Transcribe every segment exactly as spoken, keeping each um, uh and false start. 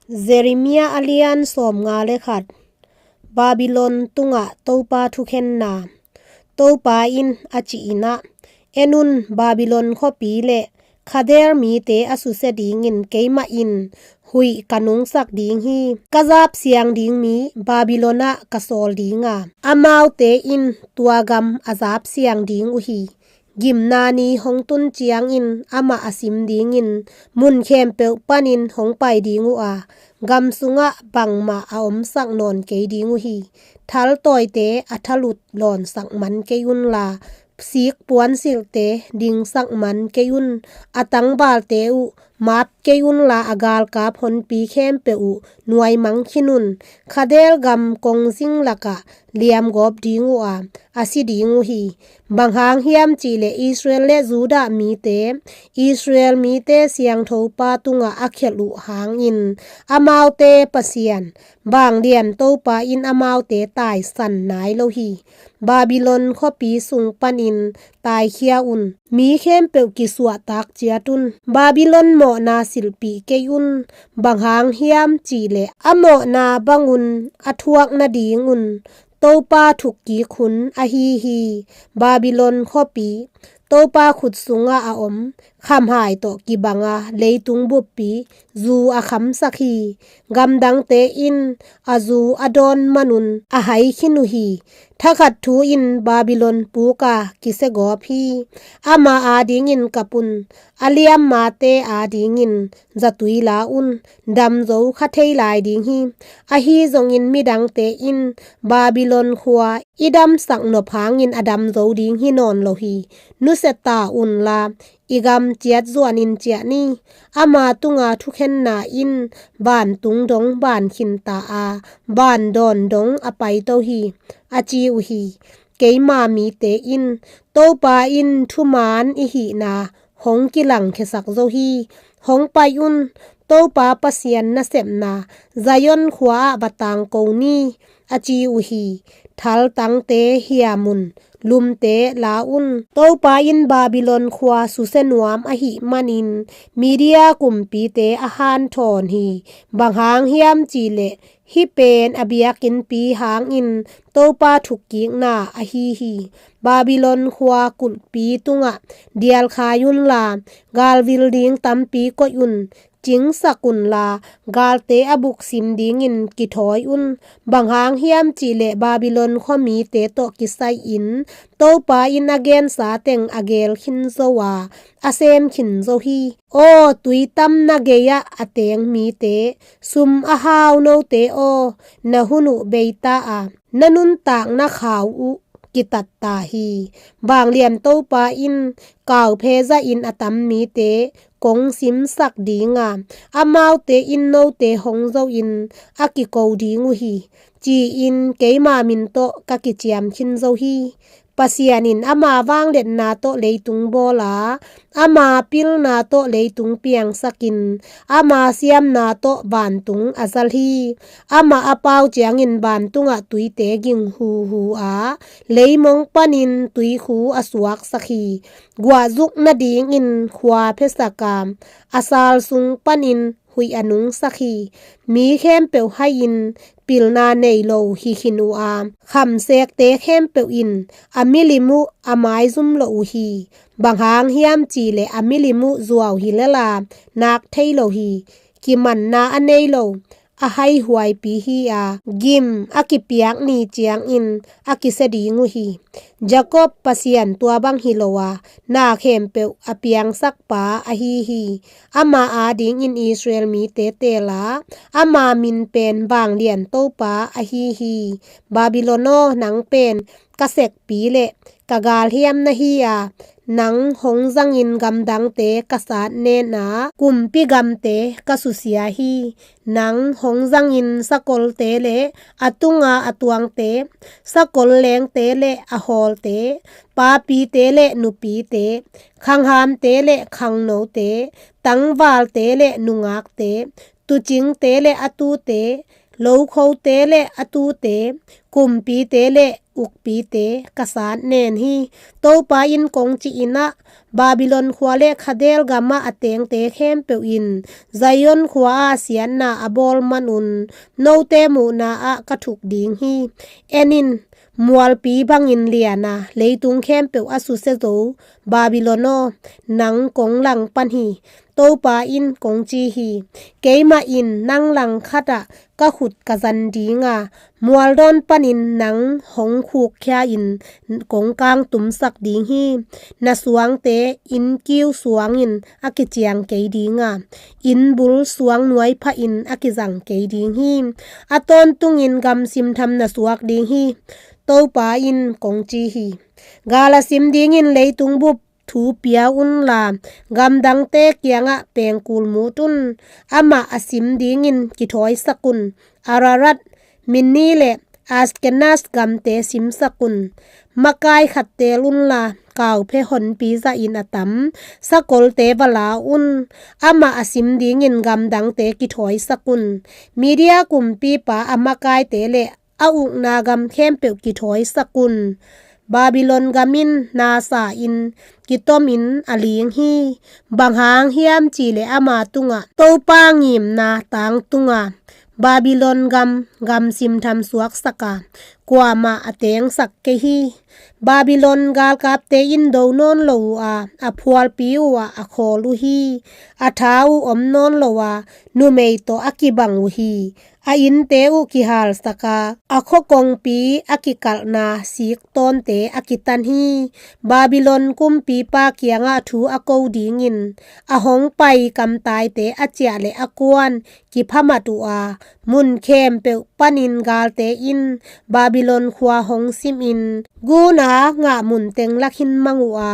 Jeremiah a lian sawmnga le khat. Babylon tungah Topa thukhenna. Topa in a cih in ah, "En un, Babylon khuapi le Khaldeer mite a susia dingin keimah in huih ka nungsak ding hi. Ka zap siang ding mi Babylon ah ka sawl ding a, amaute in tua gam a zap siang ding uh hi. Gimna ni hong tun ciangin amah a sim dingin mun khempeuh panin hong pai ding uh a, gam sungah bangmah a omsak nawn kei ding uh hi. Thaltawite a thalut lawnsak man kei unla, sik puansilhte dingsak man kei un. A tangvalte uh map kei unla, a galkap honpi khempeuh uh nuaimang khin un. Khaldeer gam kongzing lakah liamgawp ding uh a, a si ding uh hi. Bang hang hiam cihleh Israel le Judah mite, Israel mite siangthopa tungah a khialh uh hangin amaute Pasian, vanglian Topa in amaute taisan nai lo hi. Babylon khuapi sung panin taikhia un. Mi khempeuh kisuahtak ciat un. Babylon mawhna silhpih kei un. Bang hang hiam cihleh a mawhna bangun a thuak nadingun Topa thukkik hun ahi hi. Babylon khuapi Topa khut sungah a om, khamhai tawh kibanga leitung buppi zu a khamsak hi. Gamdangte in a zu a dawn manun a hai khin uh hi. Thakhat thu in Babylon puka kisiagawp hi. Ama adingin kap un. A liammate adingin zatui la un. Damzo kha thei lai ding hi. Ahi zongin midangte in Babylon khua i damsak nop hangin a damzo ding hi nawn lo hi. Nusia ta unla, i gam ciat zuanin ciah ni. Ama tunga thukhenna in vantung dong van khinta a, vandawn dong a paito hi, a ci uh hi. Keima mite in Topa in thuman i hihna hong kilangkhiasak zo hi. Hong pai un, Topa Pasian nasepna Zion khua ah va tangko ni, a ci uh hi. Thaltangte hiam un, lumte la un. Topa in Babylon khua susia nuam ahih manin Media kumpite a hanthawn hi. Bang hang hiam cihleh hih pen a biakinnpi hangin Topa thukkikna ahi hi. Babylon khua kulhpi tungah dialkhai unla, galvil ding tampi koih un. Cingsak unla, galte a buksim dingin kithawi un. Bang hang hiam cihleh Babylon khuamite tawh kisai-in Topa in a gensa teng a geel khin zo a, a sem khin zo hi. Aw, tui tamna gei-ah a teng mite, sum a hau note aw, na hun uh bei ta a, na nuntakna khau uh kitat ta hi. Vanglian Topa in kauphe zahin a tam mite kong simsak ding a, amaute in note hong zo-in a kiko ding uh hi, ci-in keima min tawh ka kiciam khin zo hi. Pasian in ama vangliatna tawh leitung bawl a, ama pilna tawh leitung piangsakin, ama siamna tawh vantung a zal hi. Amah a pau ciangin vantungah tuite ging huhu a, leimong panin tuikhu a suaksak hi. Guahzuk nadingin khua phiasak a, a sal sung panin huih a nungsak hi. Mi khempeuh hai-in pilna nei lo hi khin uh a, khamsekte khempeuh in a milim uh a maizum lo uh hi. Bang hang hiam cihleh a milim uh zuau hi lel a, nak thei lo hi. Kimanna a nei lo, a haihuaipi hi a, gim a kipiak ni ciangin a kisia ding uh hi. Jakob Pasian tua bang hi lo a, na khempeuh a piangsak pa ahi hi. Ama adingin Israel mite teel a, ama min pen Vanglian Topa ahi hi. Babylon aw, nang pen ka sekpi le ka galhiam na hi a, nang hong zangin gamdangte ka satnen a, kumpi gamte ka susia hi. Nang hong zangin sakolte le a tunga a tuangte, sakol lengte le a hawlte, papite le nupite, khanghamte le khangnote, tangvalte le nungakte, tuucingte le a tuute, lokhote le a tuute, kumpite le ukpite ka sat nen hi. Topa in kong ci-in ah, Babylon khua le Khaldeer gamah a tengte khempeuh in Zion khua-ah siatna a bawl manun note muhna-ah ka thuk ding hi. En in, mualpi bangin lian a, leitung khempeuh a susia zo Babylon aw, nang kong langpan hi, Topa in kong ci hi. Keimah in nang langkhatah ka khut ka zan ding a, mualdawn panin nang hong khukkhia-in kong kangtumsak ding hi. Na suangte innkiu suangin a kiciang kei ding a, innbul suang nuai phahin a kizang kei ding hi. A tawntungin gamsim tham na suak ding hi, Topa in kong ci hi. Gal a sim dingin leitung bup thu pia unla, gamdangte kiangah pengkul mut un. Amah a sim dingin kithawisak un. Ararat, Minni le Askenaz gamte simsak un. Makai khat teel unla, kauphe honpi zahin a tam sakolte va la un. Amah a sim dingin gamdangte kithawisak un. Media kumpipa a makaite le a ukna gam khempeuh kithawisak un. Babylon gam in nasa-in kitomin a ling hi. Bang hang hiam cihleh ama tungah Topa ngimna tangtunga Babylon gam gamsim tham suaksak a, kuamah a tengsak kei hi. Babylon galkapte in do nawn lo uh a, a phualpi uh ah a khawl uh hi. A tha uh om nawn lo a, numei tawh a kibang uh hi. A innte uh kihalsak a, a khuakongpi a kikalhna siktawnte a kitan hi. Babylon kumpipa kiangah thu a ko dingin a hong pai kamtaite a ciah le a kuan kiphamat uh a, mun khempeuh panin galte in Babylon khua hong simin, guna ngah mun teng la khin mang uh a,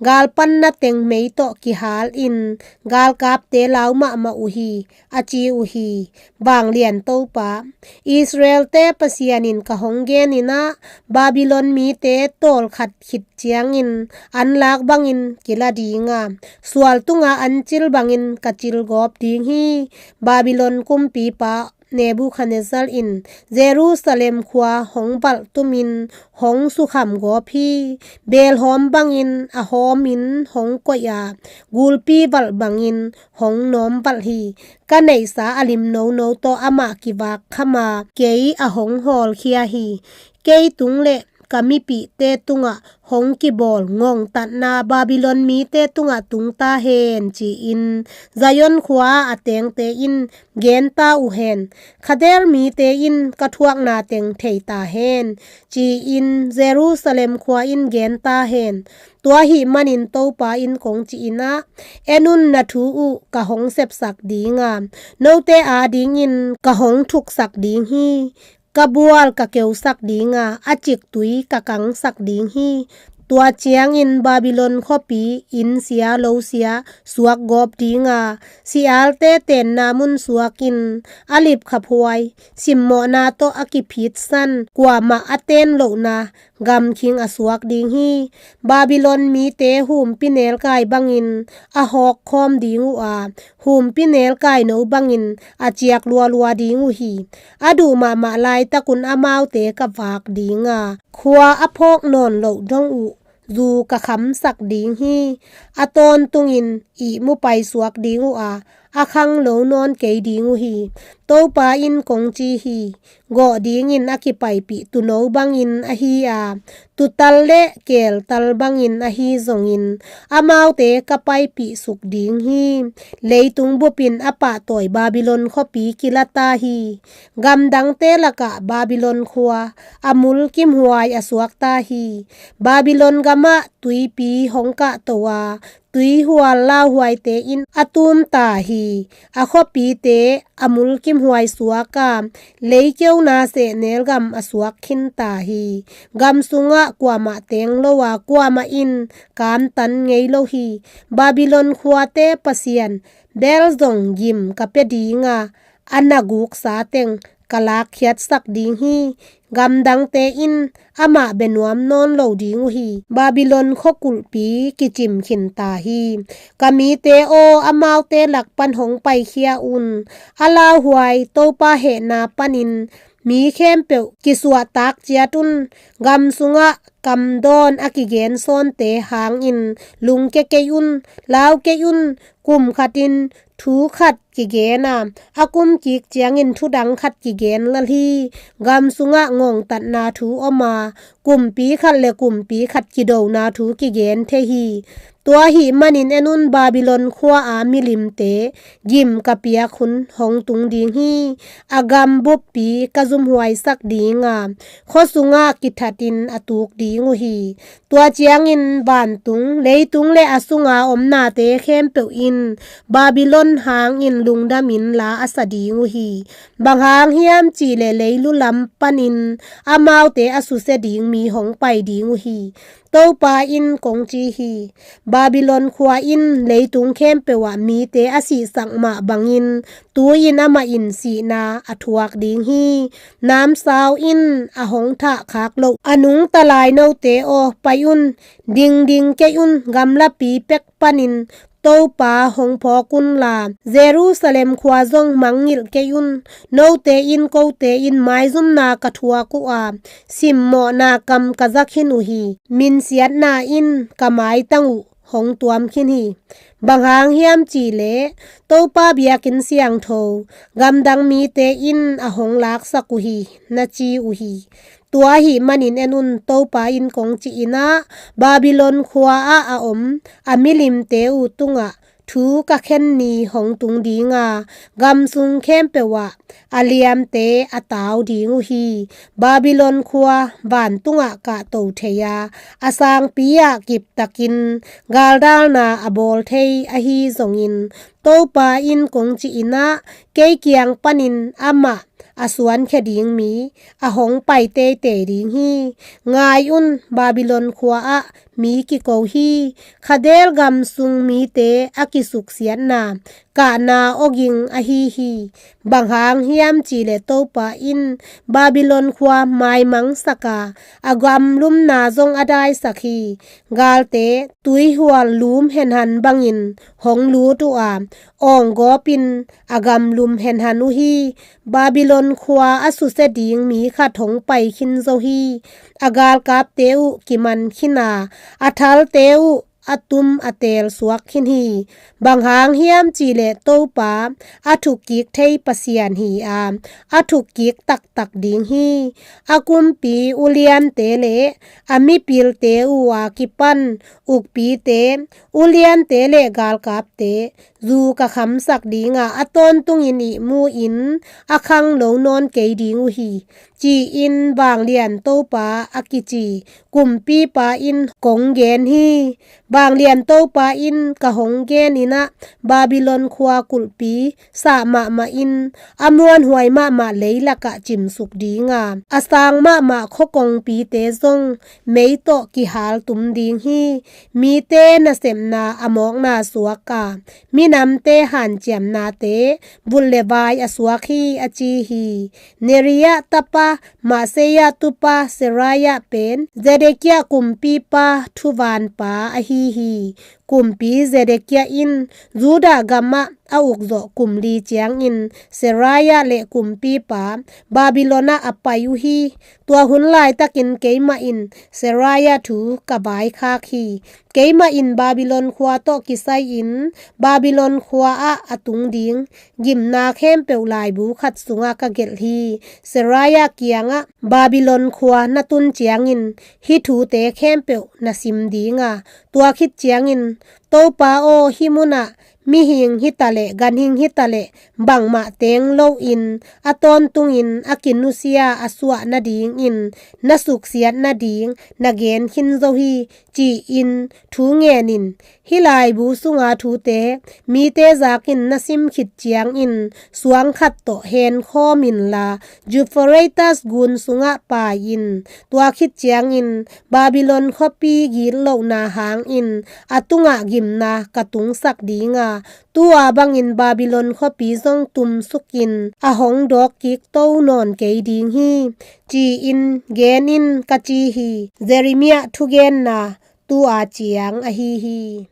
galpanna teng mei tawh kihalin galkapte lau mahmah uh hi, a ci uh hi. Vanglian Topa, Israel-te Pasian in ka hong genin ah, Babylon mite tawlkhat khit ciangin anlak bangin kila ding a, sual tunga an cil bangin ka cil gawp ding hi. Babylon kumpipa Nebuchadnezzar in Jerusalem khua hong valh tumin hong sukham gawp hi. Belhawm bangin a hawmin hong koih a, gulpi valh bangin hong nawm valh hi. Ka neihsa a lim nono tawh amah kivak kham a, kei a hong hawlkhia hi. Kei tung le ka mipihte tungah hong kibawl ngongtatna Babylon mite tungah tung ta hen, ci-in Zion khua a tengte in gen ta uh hen. Khaldeer mite in ka thuakna teng thei ta hen, ci-in Jerusalem khua in gen ta hen. Tua ahih manin Topa in kong ci-in ah, en un, na thu uh ka hong sepsak ding a, note adingin ka hong thuksak ding hi. Ka bual ka keusak ding a, a ciktui ka kangsak ding hi. Tua ciangin Babylon khuapi innsia losia suak gawp ding a, sialte tenna mun suakin a lipkhaphuai simmawhna tawh a kiphitsan kuamah a ten lohna gamkhing a suak ding hi. Babylon mite humpi nelkai bangin a hawkkhawm ding uh a, humpi nelkai no bangin a ciak lualua ding uh hi. A duh mahmah laitakun amaute ka vak ding a, khua a phawk nawn loh dong uh zu ka khamsak ding hi. A tawntungin ihmu paisuak ding uh a, a khanglo nawn kei ding uh hi. Topa in kong ci hi. Gawh dingin a kipaipih tuuno bangin ahi a, tuutal le keeltal bangin ahi zongin, amaute ka paipih suk ding hi. Leitung bupin a pahtawi Babylon khuapi kila ta hi. Gamdangte lakah Babylon khua a mulkimhuai a suak ta hi. Babylon gamah tuipi hong kahto a, tuihual lauhuaite in a tum ta hi. A khuapite a mulkimhuai suak a, leikeuna sehnel gam a suak khin ta hi. Gam sungah kuamah teng lo a, kuamah in kamtan ngei lo hi. Babylon khuate pasian Bel zong gim ka pia ding a, a na guksa teng ka lakkhiatsak ding hi. Gamdangte in amah bia nuam nawn lo ding uh hi. Babylon khuakulhpi kicim khin ta hi. Ka mite aw, amaute lak pan hong paikhia un. A lauhuai Topa hehna panin mi khempeuh kisuahtak ciat un. Gam sungah kamdawn a kigen sawnte hangin lungke kei un, lau kei un. Kum khatin thu khat kigen a, a kum kik ciangin thu dang khat kigen lel hi. Gam sungah ngongtatna thu om a, kumpi khat le kumpi khat kidona thu kigen thei hi. Tua ahih manin en un, Babylon khua-a milimte gim ka piak hun hong tung ding hi. A gam buppi ka zumhuaisak ding a, khua sungah kithatin a tuk ding uh hi. Tua ciangin vantung, leitung le a sunga om nate khempeuh in Babylon hangin lungdamin la a sa ding uh hi. Bang hang hiam cihleh leilu lam panin amaute a susia ding mi hong pai ding uh hi. Topa in kong ci hi. Babylon khua in leitung khempeuh ah mite a sihsak mah bangin tu-in amah in sihna a thuak ding hi. Namsau in a hong thahkhak loh a nungta lai note aw, pai un. Dingding kei un, gamlapi pek panin Topa hong phawk unla, Jerusalem khua zong mangngilh kei un. Note in kote in maizumna ka thuak uh a, simmawhna kam ka za khin uh hi. Minsiatna in ka maitang uh hong tuam khin hi. Bang hang hiam cihleh Topa biakinn siangtho gamdang mite in a hong laksak uh hi, na ci uh hi. Tua ahih manin en un, Topa in kong cih in ah, Babylon khua-ah a om a milimte uh tungah thu ka khen ni hong tung ding a, gam sung khempeuh ah a liamte a tau ding uh hi. Babylon khua vantungah kahto thei a, a sangpi-ah kiptakin galdalna a bawl thei ahi zongin, Topa in kong cih in ah, kei kiang panin amah a suankhia ding mi a hong pai teitei ding hi. Ngai un, Babylon khua-ah mi kiko hi. Khadel gam sung mite a kisuksiatna, kahna awging ahi hi. Bang hang hiam cihleh Topa in Babylon khua maimangsak a, a gamlumna zong a daisak hi. Galte tuihual lum henhan bangin hong lut uh a, awnggawpin a gamlum henhan uh hi. Babylon khua a susia ding mi khat hong pai khin zo hi. A galkapte uh kiman khin a, a thalte uh a tum a teel suak khin hi. Bang hang hiam cihleh Topa a thukkik thei Pasian hi a, a thukkik taktak ding hi. A kumpi uliante le a mipilte uh a kipan ukpite, uliante le galkapte zu ka khamsak ding a, a tawntungin ihmu-in a khanglo nawn kei ding uh hi, ci-in Vanglian Topa a kici Kumpipa in kong gen hi. Vanglian Topa in ka hong gen in ah, Babylon khua kulhpi sah mahmah in, a muanhuai mahmah leilakah cimsuk ding a, a sang mahmah khua kongpite zong mei tawh kihal tum ding hi. Mite nasepna a mawkna suak a, minamte hanciamnate vut le vai a suak hi, a ci hi. Neriah tapa, Mahseiah tupa Seraiah pen Zedekiah kumpipa thuvanpa ahi hi. Kumpi Zedekiah in Judah gamah a ukzawh kum li ciangin Seraiah le kumpipa Babylon ah a pai uh hi. Tua hun laitakin keimah in Seraiah thu ka vaikhak hi. Keimah in Babylon khua tawh kisai-in Babylon khua-ah a tung ding gimna khempeuh laibu khat sungah ka gelh hi. Seraiah kiangah, Babylon khua na tun ciangin hih thute khempeuh na sim ding a, tua khit ciangin, Topa aw, hih munah mihing hitaleh ganhing hitaleh bangmah teng loin a tawntungin a kinusia a suah nadingin na suksiat nading na gen khin zo hi, ci-in thu ngen in. Hih laibu sunga thute mite zakin na sim khit ciangin suang khat tawh henkhawm inla, Euphrates gun sungah pai in. Tua khit ciangin Babylon khuapi gitlohna hangin a tungah gimna ka tungsak ding a, tua bangin Babylon khuapi zong tumsukin a hong dawkkik to nawn kei ding hi, ci-in gen in, ka ci hi. Jeremiah thugenna tua ciang ahi hi.